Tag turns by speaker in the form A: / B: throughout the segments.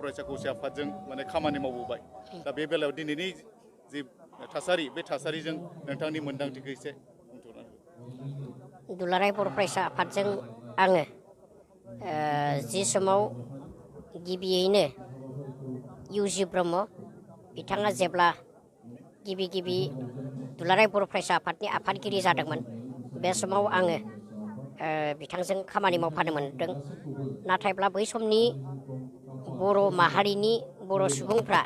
A: फरायसा खौसे आफादजों माने खामानि मावबोबाय दा बे बेलायाव दिनैनि जि थासारि बे थासारिजों नोंथांनि मोनदांथिखौ एसे बुंथ'नानै
B: दुलाराय बर' फरायसा आफादजों आङो जि समाव गिबियैनो इउजि ब्रह्म बिथाङा जेब्ला गिबि दुलाराय बर' फरायसा आफादनि आफादगिरि जादोंमोन बे समाव आङो बिथांजों खामानि मावफानो मोनदों नाथायब्ला बै समनि बर' माहारिनि बर' सुबुंफ्रा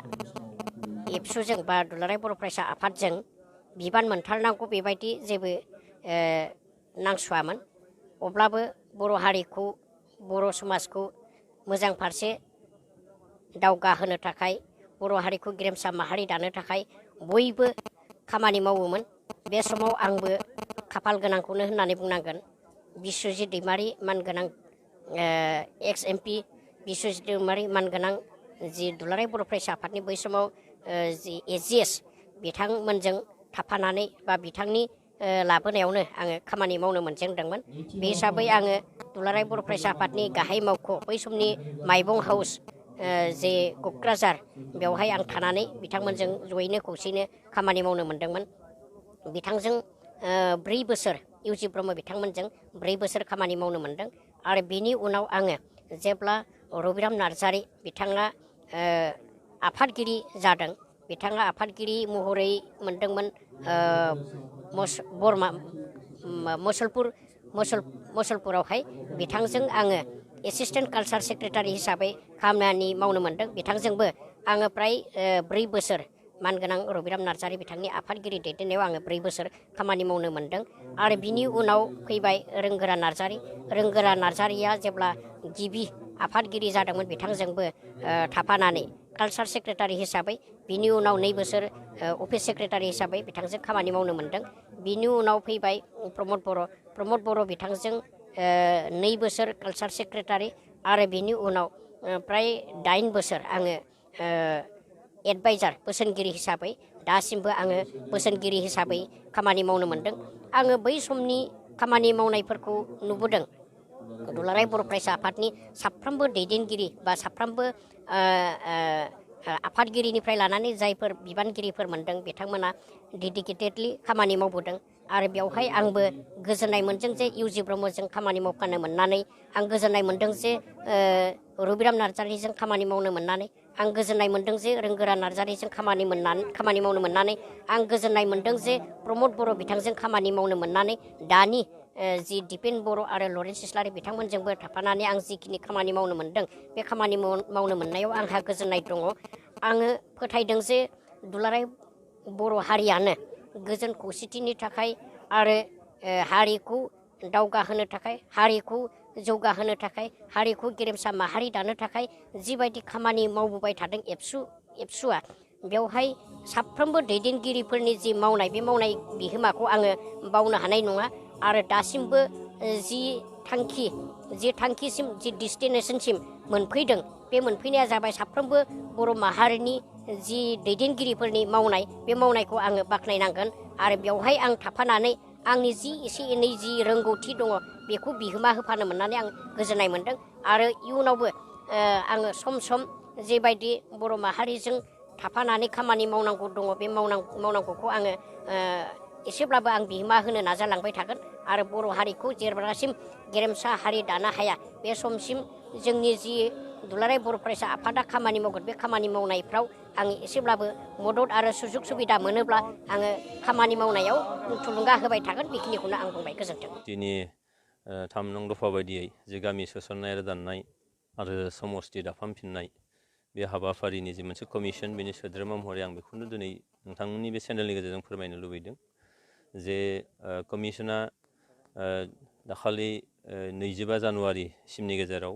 B: एबसुजों बा दुलाराय बर' फरायसा आफादजों बिबान मोनथारनांगौ बेबायदि जेबो नांसुवामोन अब्लाबो बर' हारिखौ बर' समाजखौ मोजां फारसे दावगाहोनो थाखाय बर' हारिखौ गेरेमसा माहारि दानो थाखाय बयबो खामानि मावोमोन बे समाव आंबो खाफाल गोनांखौनो होननानै बुंनांगोन बिस्वजित दैमारि मानगोनां एक्स एमपि बिस्वजित दैमारि मानगोनां जि दुलाराय बर' फरायसा आफादनि बै समाव जि एजिएस बिथांमोनजों थाफानानै बा बिथांनि लाबोनायावनो आङो खामानि मावनो मोनजेनदोंमोन बे हिसाबै आङो दुलाराय बर' फरायसा आफादनि गाहाय मावख' बै समनि माइबं हाउस जे क'क्राझार बेवहाय आं थानानै बिथांमोनजों जयैनो खौसेयैनो खामानि मावनो मोनदोंमोन बिथांजों 4 बोसोर इउजि ब्रह्म बिथांमोनजों 4 बोसोर खामानि मावनो मोनदों आरो बेनि उनाव आङो जेब्ला रबिराम नार्जारि बिथाङा आफादगिरि जादों बिथाङा आफादगिरि महरै मोनदोंमोन मुसलपुरावहाय बिथांजों आङो एसिस्टेन्ट कालचार सेक्रेटारि हिसाबै खामानि मावनो मोनदों बिथांजोंबो आङो फ्राय 4 बोसोर मानगोनां रबिराम नार्जारि बिथांनि आफादगिरि दैदेननायाव आङो 4 बोसोर खामानि मावनो मोनदों आरो बिनि उनाव फैबाय रोंगोरा नार्जारिया जेब्ला गिबि आफादगिरि जादोंमोन बिथांजोंबो थाफानानै कालचार सेक्रेटारि हिसाबै बिनि उनाव 2 बोसोर अफिस सेक्रेटारि हिसाबै बिथांजों खामानि मावनो मोनदों बिनि उनाव फैबाय प्रमद बर' बिथांजों 2 बोसोर कालचार सेक्रेटारि आरो बिनि उनाव फ्राय 8 बोसोर आङो एडभाइजार बोसोनगिरि हिसाबै दासिमबो आङो बोसोनगिरि हिसाबै खामानि मावनो मोनदों आङो बै समनि खामानि मावनायफोरखौ नुबोदों दुलाराय बर' फरायसा आफादनि साफ्रोमबो दैदेनगिरि बा साफ्रोमबो आफादगिरिनिफ्राय लानानै जायफोर बिबानगिरिफोर मोनदों बिथांमोना डेडिकेटेडलि खामानि मावबोदों आरो बेवहाय आंबो गोजोननाय मोनदों जे इउजि ब्रह्मजों खामानि मावफानो मोननानै आं गोजोननाय मोनदों जे रबिराम नार्जारिजों खामानि मावनो मोननानै आं गोजोननाय मोनदों जे रोंगोरा नार्जारिजों खामानि मावनो मोननानै आं गोजोननाय मोनदों जे प्रमद बर' बिथांजों खामानि मावनो मोननानै दानि जि दिपेन बर' आरो लरेन्स इस्लारि बिथांमोनजोंबो थाफानानै आं जिखिनि खामानि मावनो मोनदों बे खामानि मावनो मोननायाव आंहा गोजोननाय दङ आङो फोथायदों जे दुलाराय बर' हारियानो गोजोन खौसेथिनि थाखाय आरो हारिखौ दावगाहोनो थाखाय हारिखौ जौगाहोनो थाखाय हारिखौ गेरेमसा माहारि दानो थाखाय जिबायदि खामानि मावबोबाय थादों एबसुआ बेवहाय साफ्रोमबो दैदेनगिरिफोरनि जि मावनाय बे मावनाय बिहोमाखौ आङो बावनो हानाय नङा आरो दासिमबो जि थांखिसिम जि डेस्टिनेसनसिम मोनफैदों बे मोनफैनाया जाबाय साफ्रोमबो बर' माहारिनि जि दैदेनगिरिफोरनि मावनाय बे मावनायखौ आङो बाख्नायनांगोन आरो बेवहाय आं थाफानानै आंनि जि एसे एनै जि रोंगौथि दङ बेखौ बिहोमा होफानो मोननानै आं गोजोननाय मोनदों आरो इयुनावबो आङो सम जेबायदि बर' माहारिजों थाफानानै खामानि मावनांगौ दङ बे मावनांगौखौ आङो एसेब्लाबो आं बिहोमा होनो नाजालांबाय थागोन आरो बर' हारिखौ जेब्लासिम गेरेमसा हारि दानो हाया बे समसिम जोंनि जि दुलाराय बर' फरायसा आफादा खामानि मावगोन बे खामानि मावनायफ्राव आं एसेब्लाबो मदद आरो सुजुग सुबिदा मोनोब्ला आङो खामानि मावनायाव थुलुंगा होबाय थागोन बेखिनिखौनो आं बुंबाय गोजोन्थों।
C: दिनै 3 नं दफा बायदियै जे गामि सोसननाय आरो दाननाय आरो समस्ति दाफामफिननाय बे हाबाफारिनि जे मोनसे कमिसन बेनि सोद्रोमा महरै आं बेखौनो दिनै नोंथांमोननि बे चेनेलनि गेजेरजों फोरमायनो लुबैदों जे कमिसना दाखालि 25 जानुवारिसिमनि गेजेराव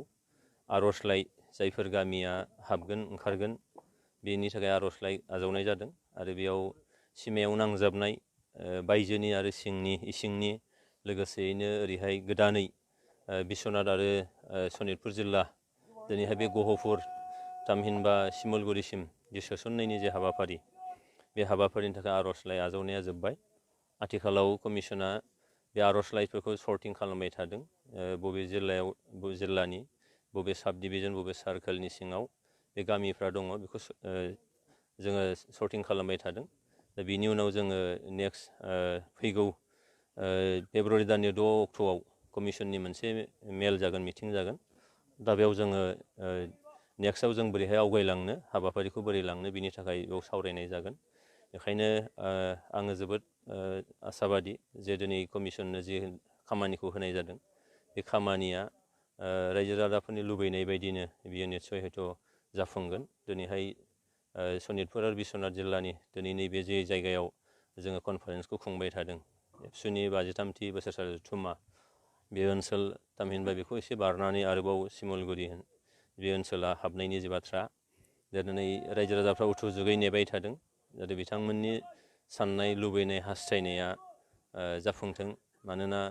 C: आर'जलाइ जायफोर गामिया हाबगोन ओंखारगोन बेनि थाखाय आर'जलाइ आजावनाय जादों आरो बेयाव सिमायाव नांजाबनाय बायजोनि आरो इसिंनि लोगोसेयैनो ओरैहाय गोदानै बिश्वनाथ आरो सनितपुर जिल्ला दिनैहाय बे गहपुर तामहिनबा शिमलगुरिसिम जे सोसननायनि जे हाबाफारि बे हाबाफारिनि थाखाय आर'जलाइ आजावनाया जोब्बाय आथिखालाव कमिसना बे आर'जलाइफोरखौ सर्टिं खालामबाय थादों बबे जिल्लानि बबे साब डिभिजन बबे सार्कोलनि सिङाव बे गामिफ्रा दङ बेखौ जोङो सर्टिं खालामबाय थादों दा बिनि उनाव जोङो नेक्स्ट फैगौ फेब्रुवारि दाननि 6 अक्ट'आव कमिसननि मोनसे मेल जागोन मिटिं जागोन दा बेयाव जोङो नेक्स्टआव जों बोरैहाय आवगायलांनो हाबाफारिखौ बोरै लांनो बिनि थाखाय बेयाव सावरायनाय जागोन बेखायनो आङो जोबोद आसाबादि जे दिनै कमिसननो जि खामानिखौ होनाय जादों बे खामानिया रायजो राजाफोरनि लुबैनाय बायदिनो बियो निस्सय हयथ' जाफुंगोन दिनैहाय सनितपुर आरो बिश्वनाथ जिल्लानि दिनै नैबे जे जायगायाव जोङो कनफारेन्सखौ खुंबाय थादों एबसुनि 53थि बोसोरसालि जथुम्मा बे ओनसोल थामहिनबा बेखौ एसे बारनानै आरोबाव सिमलगुरि बे ओनसोला हाबनायनि जे बाथ्रा दा दिनै रायजो राजाफ्रा उथु जुगै नेबाय थादों जाहाथे बिथांमोननि साननाय लुबैनाय हास्थायनाया जाफुंथों मानोना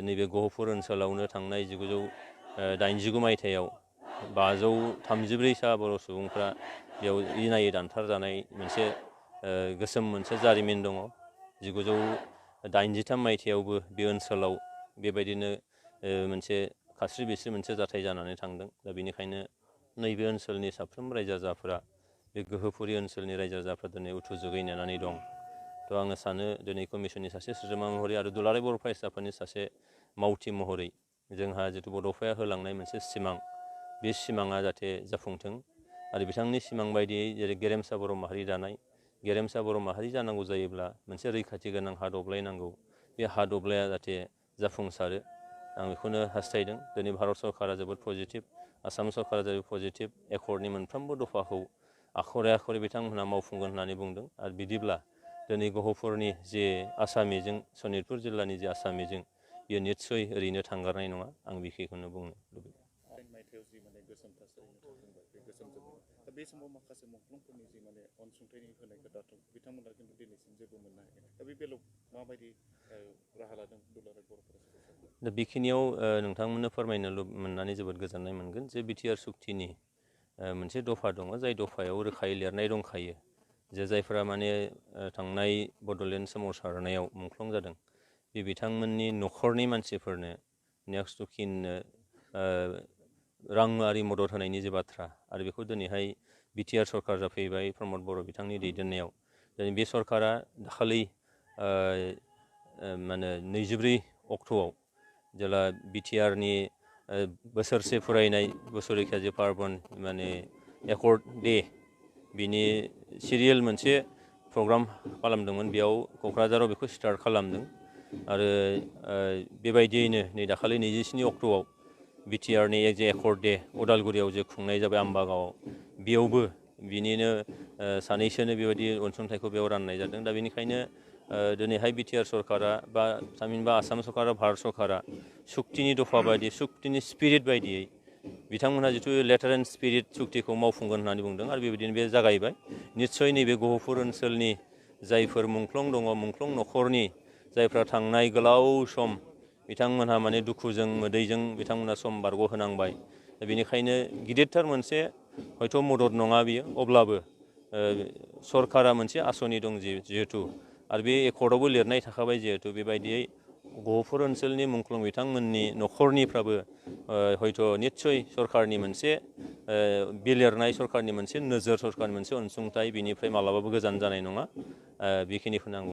C: नैबे गहपुर ओनसोलावनो थांनाय 1989 मायथाइयाव 534सा बर' सुबुंफ्रा बेयाव इनायै दानथारजानाय मोनसे गोसोम मोनसे जारिमिन दङ 1983 मायथाइयावबो बे ओनसोलाव बेबायदिनो मोनसे खास्रि बिस्रि मोनसे जाथाय जानानै थांदों दा बेनिखायनो नैबे ओनसोलनि साफ्रोम रायजो राजाफोरा बे गोहोपुरि ओनसोलनि रायजो राजाफ्रा दिनै उथु जुगै नेनानै दं थ' आङो सानो दिनै कमिसननि सासे सोद्रोमा महरै आरो दुलाराय बर' फरायसाफोरनि सासे मावथि महरै जोंहा जिथु बड'फाया होलांनाय मोनसे सिमां बे सिमाङा जाहाथे जाफुंथों आरो बिथांनि सिमां बायदियै जेरै गेरेमसा बर' माहारि दानाय गेरेमसा बर' माहारि जानांगौ जायोब्ला मोनसे रैखाथि गोनां हा दब्लाय नांगौ बे हा दब्लाया जाहाथे जाफुंसारो आं बेखौनो हास्थायदों दिनै भारत सरकारा जोबोद पजिटिभ आसाम सरकारा जोबोद पजिटिभ एकर्डनि मोनफ्रोमबो दफाखौ आखरे आखरे बिथांमोनहा मावफुंगोन होननानै बुंदों आरो बिदिब्ला दिनै गहपुरनि जे आसा मिजिं सनितपुर जिल्लानि जे आसा मिजिं बियो निस्सय ओरैनो थांगारनाय नङा आं बेखिनिखौनो बुंनो लुबैदों
A: मायथाइयाव जि माने गोसोम थासारि बुंबाय बे गोसोम जोमनाय दा बे समाव माखासे मुंख्लंफोरनि जि माने अनसुंथाइनि होनाय खोथा बिथांमोना खिन्थु दिनैसिम जेबो मोननो हायाखै दा बे बेलायाव माबायदि राहा लादों दुलाराय बर' फरायसाफोरा
C: दा बेखिनियाव नोंथांमोननो फोरमायनो मोननानै जोबोद गोजोननाय मोनगोन जे बिटिआर सुक्तिनि मोनसे दफा दङ जाय दफायाव रोखायै लिरनाय दंखायो जे जायफोरा माने थांनाय बड'लेण्ड सोमावसारनायाव मुंख्लं जादों बे बिथांमोननि न'खरनि मानसिफोरनो नेक्स्ट अफ किननो राङारि मदद होनायनि जे बाथ्रा आरो बेखौ दिनैहाय बिटिआर सरकार जाफैबाय प्रमद बर' बिथांनि दैदेननायाव दिनै बे सरकारा दाखालि माने 24 अक्ट'आव जेला बिटिआरनि बोसोरसे फरायनाय बोसोरिखा जे पार्बन माने एकर्ड डे बिनि सिरियेल मोनसे प्रग्राम खालामदोंमोन बेयाव क'क्राझाराव बेखौ स्टार्ट खालामदों आरो बेबायदियैनो नै दाखालि 27 अक्ट'आव बिटिआरनि जे एकर्ड डे उदालगुरियाव जे खुंनाय जाबाय आम्बागावआव बेयावबो बिनिनो सानैसोनो बेबायदि अनसुंथाइखौ बेयाव राननाय जादों दा बेनिखायनो दिनैहाय बिटिआर सरकारा बा थामहिनबा आसाम सरकारा भारत सरकारा सुक्तिनि दफा बायदि सुक्तिनि स्पिरिट बायदियै बिथांमोनहा जिथु लेटार एन्ड स्पिरिट सुक्तिखौ मावफुंगोन होननानै बुंदों आरो बेबायदिनो बे जागायबाय निस्सय नैबे गहपुर ओनसोलनि जायफोर मुंख्लं दङ मुंख्लं न'खरनि जायफ्रा थांनाय गोलाव सम बिथांमोनहा माने दुखुजों मोदैजों बिथांमोनहा सम बारग'होनांबाय दा बेनिखायनो गिदिरथार मोनसे हयथ' मदद नङा बियो अब्लाबो सरकारा मोनसे आसनि दं जिहेतु आरो बे एकर्डआवबो लिरनाय थाखाबाय जिहेतु बेबायदियै गहपुर ओनसोलनि मुंख्लं बिथांमोननि न'खरनिफ्राबो हयथ' निस्सय सरकारनि मोनसे बे लिरनाय सरकारनि मोनसे नोजोर सरकारनि मोनसे अनसुंथाइ बिनिफ्राय मालाबाबो गोजान जानाय नङा बेखिनिखौनो आं